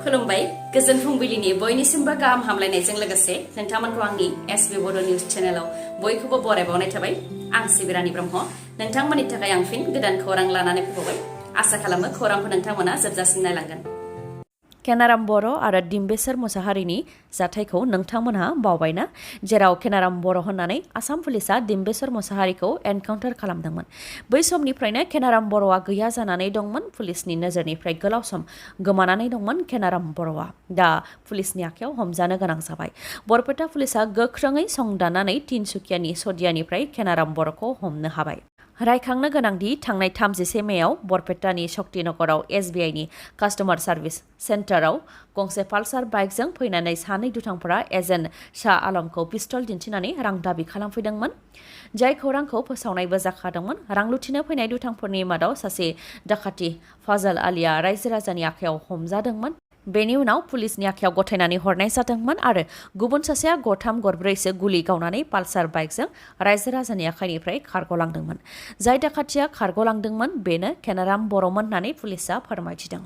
खुलुमबाय गोजोन फुंबिलिनि बयनिसिमबो गाहाम हामलायनायजों लोगोसे नोंथांमोनखौ आंनि एसबी बड' निउज चेनेलाव बयखौबो बरायबावनाय थाबाय आं सिबिरानि ब्रह्म नोंथांमोननि थाखाय आं फिन गोदान खौरां लानानै फैबावबाय आसा खालामो खौरांखौ नोंथांमोना जोबजासिम नायलांगोन केनाराम बर' आरो डिम्बेश्वर मुसाहारिनि जाथायखौ नोंथांमोनहा बावबायना जेराव केनाराम बर' होननानै आसाम पुलिसा डिम्बेश्वर मुसाहारिखौ एनकाउन्टार खालामदोंमोन बै समनिफ्रायनो केनाराम बर'आ गैया जानानै दंमोन पुलिसनि नोजोरनिफ्राय गोलाव सम गोमानानै दंमोन केनाराम बर'आ दा पुलिसनि आखायाव हमजानो गोनां जाबाय बरपेटा पुलिसा गोख्रोङै संदाननानै तिनसुकियानि सदियानिफ्राय केनाराम बर'खौ हमनो हाबाय रायखांनो गोनांदि थांनाय 31 मेयाव बरपेटानि शक्तिनगराव एसबिआइनि कास्टमार सार्भिस सेन्टाराव गंसे पालसार बाइकजों फैनानै सानै दुथांफोरा एजेन्ट शाह आलमखौ पिस्तल दिन्थिनानै रां दाबि खालामफैदोंमोन जाय खौरांखौ फोसावनायबो जाखादोंमोन रां लुथिनो फैनाय दुथांफोरनि मादाव सासे डाकाति फाजल आलिया रायजो राजानि आखायाव हमजादोंमोन बेनि उनाव पुलिसनि आखायाव गथायनानै हरनाय जादोंमोन आरो गुबुन सासेया गरथाम गरब्रैसो गुलि गावनानै पालसार बाइकजों रायजो राजानि आखाइनिफ्राय खारग'लांदोंमन जाय डाकातिया खारग'लांदोंमन बेनो केनाराम बर'मोन होननानै पुलिसा फोरमायथिदों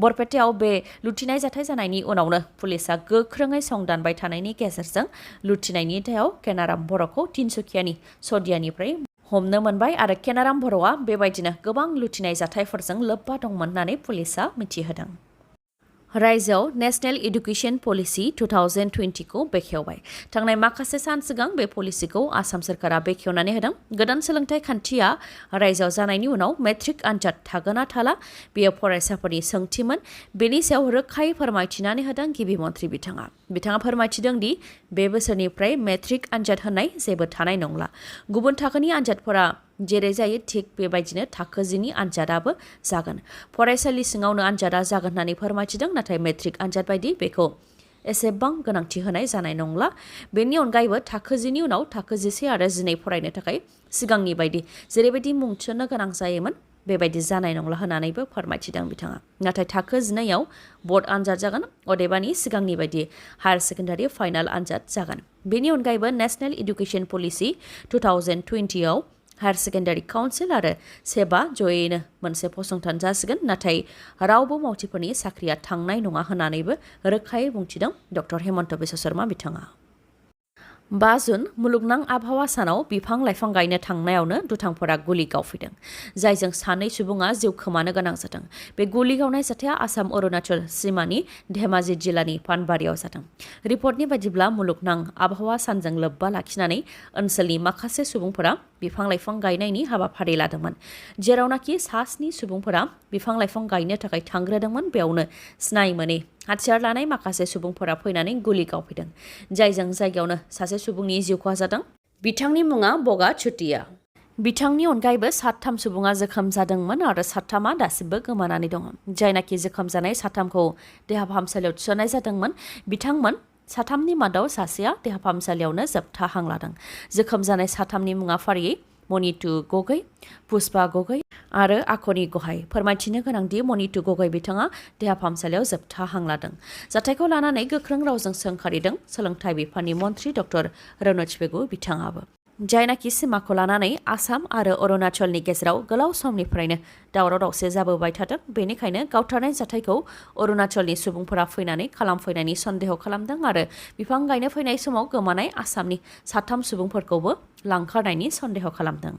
बरपेटायाव बे लुथिनाय जाथाय जानायनि उनावनो पुलिसा गोख्रोङै संदानबाय थानायनि गेजेरजों लुथिनायनि दायाव केनाराम बर'खौ तिनसुकियानि सदियानिफ्राय हमनो मोनबाय आरो केनाराम बर'आ बेबायदिनो गोबां लुथिनाय जाथायफोरजों लोब्बा दंमोन होननानै पुलिसा मिथिहोदों रायजोआव नेशनेल एडुकेशन पलिसि 2020 खौ बेखेवबाय थांनाय माखासे सान सिगां बे पलिसिखौ आसाम सोरखारा बेखेवनानै होदों गोदान सोलोंथाइ खान्थिया रायजोआव जानायनि उनाव मेट्रिक आनजाद थागोना थाला बेयो फरायसाफोरनि सोंथिमोन बेनि सायाव रोखायै फोरमायथिनानै होदों गिबि मन्थ्रि बिथाङा फोरमायथिदों दि बे बोसोरनिफ्राय मेट्रिक आनजाद होनाय जेबो थानाय नंला गुबुन थाखोनि आनजादफोरा जेरै जायो थिग बेबायदिनो थाखो 10 नि आनजादाबो जागोन फरायसालि सिङावनो आनजादा जागोन होननानै फोरमायथिदों नाथाय मेट्रिक आनजाद बायदि बेखौ एसेबां गोनांथि होनाय जानाय नंला बेनि अनगायैबो थाखो 10 नि उनाव थाखो 11 आरो 12 फरायनो थाखाय सिगांनि बायदि जेरैबायदि मुं थिसननो गोनां जायोमोन बेबायदि जानाय नंला होननानैबो फोरमायथिदों बिथाङा नाथाय थाखो 12 आव बोर्ड आनजाद जागोन अदेबानि सिगांनि बायदि हायार सेकेन्डारि फाइनाल आनजाद जागोन बेनि अनगायैबो नेशनेल एडुकेशन पलिसि 2020 आव हायार सेकेन्डारि काउन्सिल आरो सेबा जयैनो मोनसे फसंथान जासिगोन नाथाय रावबो मावथिफोरनि साख्रिया थांनाय नङा होननानैबो रोखायै बुंथिदों डक्टर हेमन्त बिश्व शर्मा बिथाङा 5 जुन मुलुगनां आबहावा सानाव बिफां लाइफां गायनो थांनायावनो दुथांफोरा गुलि गावफैदों जायजों सानै सुबुङा जिउ खोमानो गोनां जादों बे गुलि गावनाय जाथाया आसाम अरुणाचल सीमानि धेमाजि जिल्लानि पानबारियाव जादों रिपर्टनि बायदिब्ला मुलुगनां आबहावा सानजों लोब्बा लाखिनानै ओनसोलनि माखासे सुबुंफोरा बिफां लाइफां गायनायनि हाबाफारि लादोंमोन जेरावनाखि 7 सुबुंफोरा बिफां लाइफां गायनो थाखाय थांग्रोदोंमोन बेयावनो सिनाय मोनै हाथियार लानाय माखासे सुबुंफोरा फैनानै गुलि गावफैदों जायजों जायगायावनो सासे सुबुंनि जिउ खहा जादों बिथांनि मुङा बगा चुटिया बिथांनि अनगायैबो 7 सुबुङा जोखोम जादोंमोन आरो 7 दासिमबो गोमानानै दङ जायनाखि जोखोम जानाय 3खौ देहा फाहामसालियाव थिसननाय जादोंमोन बिथांमोन 3नि मादाव सासेया देहा फाहामसालियावनो जोबथा हां लादों जोखोम जानाय 3नि मुङा फारियै मनितु गगै पुष्पा गगै आरो आखनि गहाय फोरमायथिनो गोनांदि मनितु गगै बिथाङा देहा फाहामसालियाव जोबथा हां लादों जाथायखौ लानानै गोख्रों रावजों सोंखारिदों सोलोंथाइ बिफाननि मन्थ्रि डक्टर रनज पेगु बिथाङाबो जायनाखि सिमाखौ लानानै आसाम आरो अरुणाचलनि गेजेराव गोलाव समनिफ्रायनो दावराव दावसि जाबोबाय थादों बेनिखायनो गावथारनाय जाथायखौ अरुणाचलनि सुबुंफोरा फैनानै खालामफैनायनि सन्देह खालामदों आरो बिफां गायनो फैनाय समाव गोमानाय आसामनि 3 सुबुंफोरखौबो लांखारनायनि सन्देह खालामदों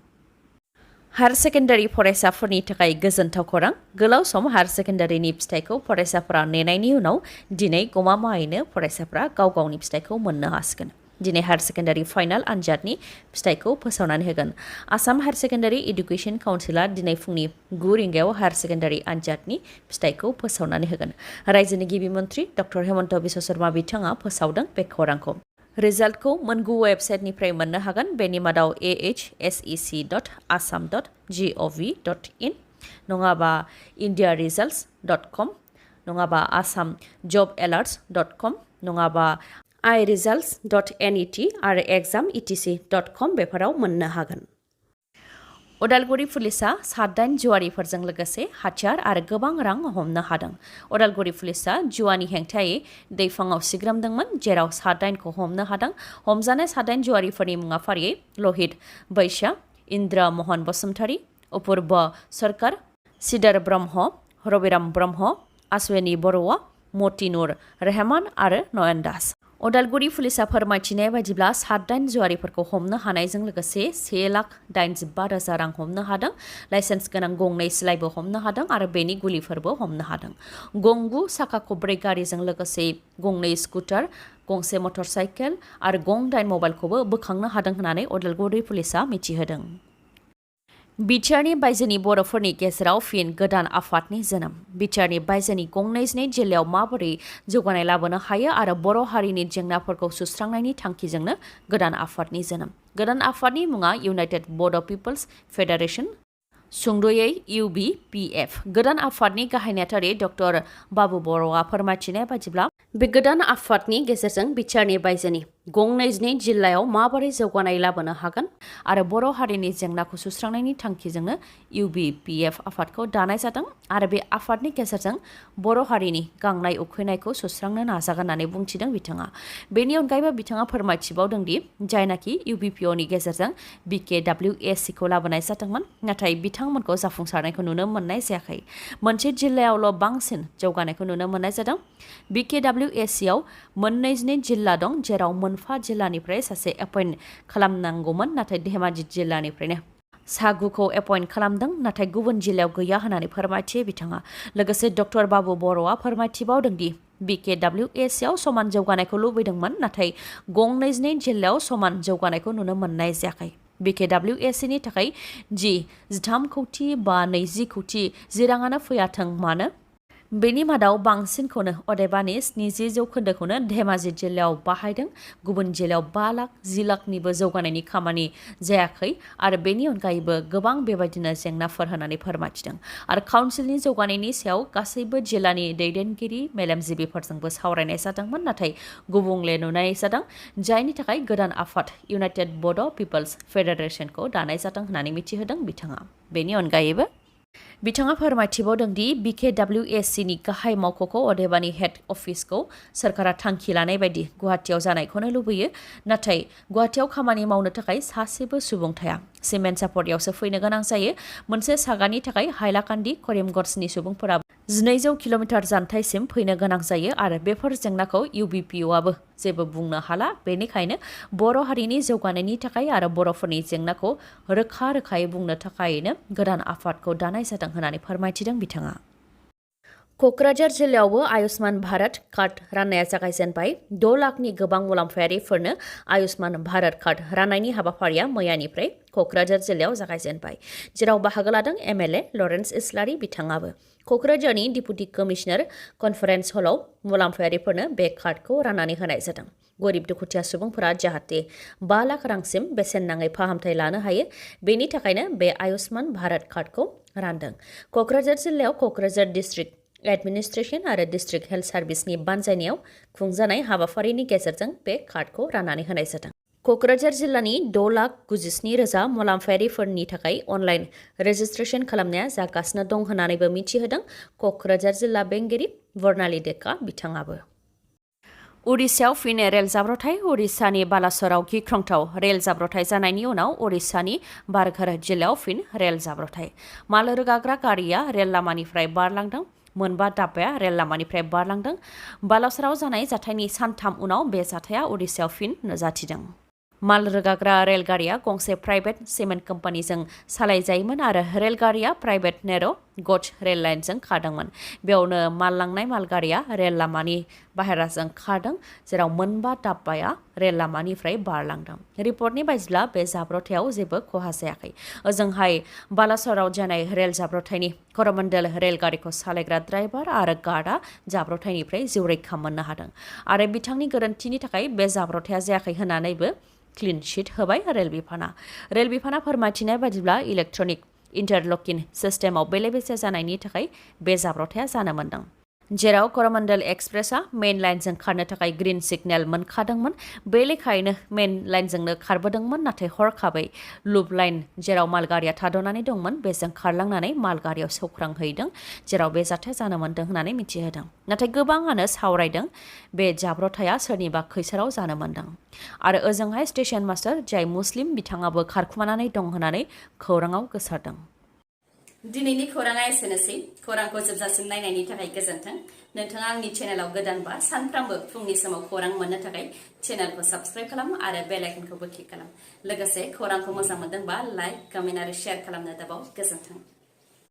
हायार सेकेन्डारि फरायसाफोरनि थाखाय गोजोनथाव खौरां गोलाव सम हायार सेकेन्डारिनि फिथाइखौ फरायसाफोरा नेनायनि उनाव दिनै गमामायैनो फरायसाफोरा गाव गावनि फिथाइखौ मोननो हासिगोन दिनै हायार सेकेन्डारि फाइनाल आनजादनि फिथाइखौ फोसावनानै होगोन आसाम हायार सेकेन्डारि एडुकेशन काउन्सिला दिनै फुंनि 9 रिंगायाव हायार सेकेन्डारि आनजादनि फिथाइखौ फोसावनानै होगोन रायजोनि गिबि मन्थ्रि डक्टर हेमन्त बिश्व शर्मा बिथाङा फोसावदों बे खौरांखौ रिजाल्टखौ मोनगु वेबसाइटनिफ्राय मोननो हागोन बेनि मादाव ahsec.assam.gov.in नङाबा indiaresults.com नङाबा assamjobalerts.com नङाबा iresults.net आरो exam.etc.com बेफोराव मोननो हागोन उदालगुरि पुलिसा 7 जुवारिफोरजों लोगोसे हाथियार आरो गोबां रां हमनो हादों उदालगुरि पुलिसा जुवानि हेंथायै दैफाङाव सिग्रोमदोंमोन जेराव 7खौ हमनो हादों हमजानाय 7 जुवारिफोरनि मुङा फारियै लहित बैश्य इन्द्र महन बसुमतारी अपूर्व सरकार सिदार ब्रह्म रबिराम ब्रह्म आश्विनी बरुवा मतिनुर रहमान आरो नयन दास। अदालगुरि पुलिसा फोरमायथिनाय बायदिब्ला 7 जुवारिफोरखौ हमनो हानायजों लोगोसे 1,85,000 रां हमनो हादों। लाइसेन्स गोनां गंनै सिलाइबो हमनो हादों आरो बेनि गुलिफोरबो हमनो हादों। गंगु साखा खब्रै गारिजों लोगोसे गंनै स्कुटार, गंसे मटरसाइकेल आरो गं 8 मबाइलखौबो बोखांनो हादों होननानै अदालगुरि पुलिसा मिथिहोदों। बिटिआरनि बायजोनि बर'फोरनि गेजेराव फिन गोदान आफादनि जोनोम। बिटिआरनि बायजोनि गं 2 जिल्लायाव माबोरै जौगानाय लाबोनो हायो आरो बर' हारिनि जेंनाफोरखौ सुस्रांनायनि थांखिजोंनो गोदान आफादनि जोनोम। गोदान आफादनि मुङा इउनाइटेड बड' पिपल्स फेडारेशन, सुंद'यै UBPF। गोदान आफादनि गाहाय नेहाथारि डक्टर बाबु बर'आ फोरमायथिनाय बायदिब्ला बे गोदान आफादनि गेजेरजों बिटिआरनि बायजोनि गं 2 जिल्लायाव माबोरै जौगानाय लाबोनो हागोन आरो बर' हारिनि जेंनाखौ सुस्रांनायनि थांखिजोंनो UBPF आफादखौ दानाय जादों आरो बे आफादनि गेजेरजों बर' हारिनि गांनाय उखैनायखौ सुस्रांनो नाजागोन होननानै बुंथिदों बिथाङा। बेनि अनगायैबो बिथाङा फोरमायथिबावदों दि जायनाखि UBPOनि गेजेरजों BKWSC खौ लाबोनाय जादोंमोन, नाथाय बिथांमोनखौ जाफुंसारनायखौ नुनो मोननाय जायाखै। मोनसे जिल्लायावल' बांसिन जौगानायखौ नुनो मोननाय जादों। BKWSC आव 22 जिल्ला दं, जेराव मोनफा जिल्लानिफ्राय सासे एपइन्ट खालामनांगौमोन, नाथाय धेमाजि जिल्लानिफ्रायनो सा 9खौ एपइन्ट खालामदों, नाथाय गुबुन जिल्लायाव गैया होननानै फोरमायथियो बिथाङा। लोगोसे डक्टर बाबु बर'आ फोरमायथिबावदों दि BKWSC आव समान जौगानायखौ लुबैदोंमोन, नाथाय गं 2 जिल्लायाव समान जौगानायखौ नुनो मोननाय जायाखै। BKWSC नि थाखाय 13 कौटि बा 20 कौटि जि राङानो फैयाथों मानो, बेनि मादाव बांसिनखौनो अदेबानि 70% धेमाजि जिल्लायाव बाहायदों। गुबुन जिल्लायाव 5 लाख 10 लाखनिबो जौगानायनि खामानि जायाखै आरो बेनि अनगायैबो गोबां बेबायदिनो जेंनाफोर होननानै फोरमायथिदों। आरो काउन्सिलनि जौगानायनि सायाव गासैबो जिल्लानि दैदेनगिरि मेलेमजिबिफोरजोंबो सावरायनाय जादोंमोन, नाथाय गुबुंले नुनाय जादों, जायनि थाखाय गोदान आफाद इउनाइटेड बड' पिपल्स फेडारेशनखौ दानाय जादों होननानै मिथिहोदों बिथाङा। बेनि अनगायैबो बिथाङा फोरमायथिबावदों दि BKWSC नि गाहाय मावख'खौ अदेबानि हेड अफिसखौ सोरखारा थांखि लानाय बायदि गुवाहाटियाव जानायखौनो लुबैयो, नाथाय गुवाहाटियाव खामानि मावनो थाखाय सासेबो सुबुं थाया। सिमेन्ट सापरियावसो फैनो गोनां जायो। मोनसे सागानि थाखाय हाइलाकान्दि करिमगन्जनि सुबुंफोरा 200 किल'मिटार जानथायसिम फैनो गोनां जायो आरो बेफोर जेंनाखौ UBPOआबो जेबो बुंनो हाला। बेनिखायनो बर' हारिनि जौगानायनि थाखाय आरो बर'फोरनि जेंनाखौ रोखा-रोखायै बुंनो थाखायनो गोदान आफादखौ दानाय जादों होननानै फोरमायथिदों बिथाङा। क'क्राझार जिल्लायावबो आयुष्मान भारत कार्ड राननाया जागायजेनबाय। 6 लाखनि गोबां मुलाम्फायारिफोरनो आयुष्मान भारत कार्ड राननायनि हाबाफारिया मैयानिफ्राय क'क्राझार जिल्लायाव जागायजेनबाय, जेराव बाहागो लादों MLA लरेन्स इस्लारि बिथाङाबो। क'क्राझारनि डिपुटि कमिशनार कनफारेन्स हलाव मुलाम्फायारिफोरनो बे कार्डखौ राननानै होनाय जादों। गरिब दुखुथिया सुबुंफोरा जाहाथे 5 लाख रांसिम बेसेन नाङै फाहामथाय लानो हायो, बेनि थाखायनो बे आयुष्मान भारत कार्डखौ रानदों। क'क्राझार जिल्लायाव क'क्राझार डिस्ट्रिक्ट एडमिनिस्ट्रेशन आरो डिस्ट्रिक्ट हेल्थ सार्भिसनि बानजायनायाव खुंजानाय हाबाफारिनि गेजेरजों बे कार्डखौ राननानै होनाय जादों। क'क्राझार जिल्लानि 6,97,000 मुलाम्फायारिफोरनि थाखाय अनलाइन रेजिस्ट्रेशन खालामनाया जागासिनो दं होननानैबो मिथिहोदों क'क्राझार जिल्ला बेंगिरि बर्नाली डेका बिथाङाबो। उड़िष्याव फिन रेल जाब्रबथाय। उड़िष्यानि बालासराव गिख्रंथाव रेल जाब्रबथाय जानायनि उनाव उड़िष्यानि बारघर जिल्लायाव फिन रेल जाब्रबथाय। माल रोगाग्रा गारिया रेल लामानिफ्राय बारलांदों। मोनबा दाब्बाया रेल लामानिफ्राय बारलांदों। बालासराव जानाय जाथायनि सानथाम उनाव बे जाथाया उड़िष्याव फिन नुजाथिदों। माल रोगाग्रा रेलगारिया गंसे प्राइभेट सिमेन्ट कम्पानिजों सालायजायोमोन आरो रेलगारिया प्राइभेट नेर' गज रेल लाइनजों खारदोंमोन। बेयावनो माल लांनाय मालगारिया रेल लामानि बाहेराजों खारदों, जेराव मोनबा दाब्बाया रेल लामानिफ्राय बारलांदों। रिपर्टनि बायदिब्ला बे जाब्रबथायाव जेबो खहा जायाखै। ओजोंहाय बालासराव जानाय रेल जाब्रबथायनि करमण्डेल रेलगारिखौ सालायग्रा ड्राइभार आरो गार्डआ जाब्रबथायनिफ्राय जिउ रैखा मोननो हादों आरो बिथांनि गोरोन्थिनि थाखाय बे जाब्रबथाया जायाखै होननानैबो क्लिन चिट होबाय रेल बिफाना। रेल बिफाना फोरमायथिनाय बायदिब्ला इलेक्ट्रनिक इन्टारलकिं सिस्टेमाव बेले-बेजे जानायनि थाखाय बे जाब्रबथाया जानो मोन्दों, जेराव करमण्डेल एक्सप्रेसआ मेइन लाइनजों खारनो थाखाय ग्रीन सिगनेल मोनखादोंमोन। बे लेखायैनो मेइन लाइनजोंनो खारबोदोंमोन, नाथाय हरखाबै लुप लाइन जेराव मालगारिया थाद'नानै दंमोन बेजों खारलांनानै मालगारियाव सौख्रांहैदों, जेराव बे जाथाया जानो मोन्दों होननानै मिथिहोदों। नाथाय गोबाङानो सावरायदों बे जाब्रबथाया सोरनिबा खैसाराव जानो मोन्दों। आरो ओजोंहाय स्टेशन मास्टार जाय मुस्लिम बिथाङाबो खारखुमानानै दं होननानै खौराङाव गोसारदों। दिनैनि खौराङा एसेनोसै खौरांखौ जोबजासिम नायनायनि थाखाय गोजोन्थों नोंथाङा आंनि चेनेलाव गोदानबा सानफ्रामबो फुंनि समाव खौरां मोननो थाखाय चेनेलखौ साबस्क्राइब खालाम आरो बेल आइकनखौबो क्लिक खालाम लोगोसे खौरांखौ मोजां मोनदोंबा लाइक कमेन्ट आरो शेयार खालामनो दाबाव गोजोन्थों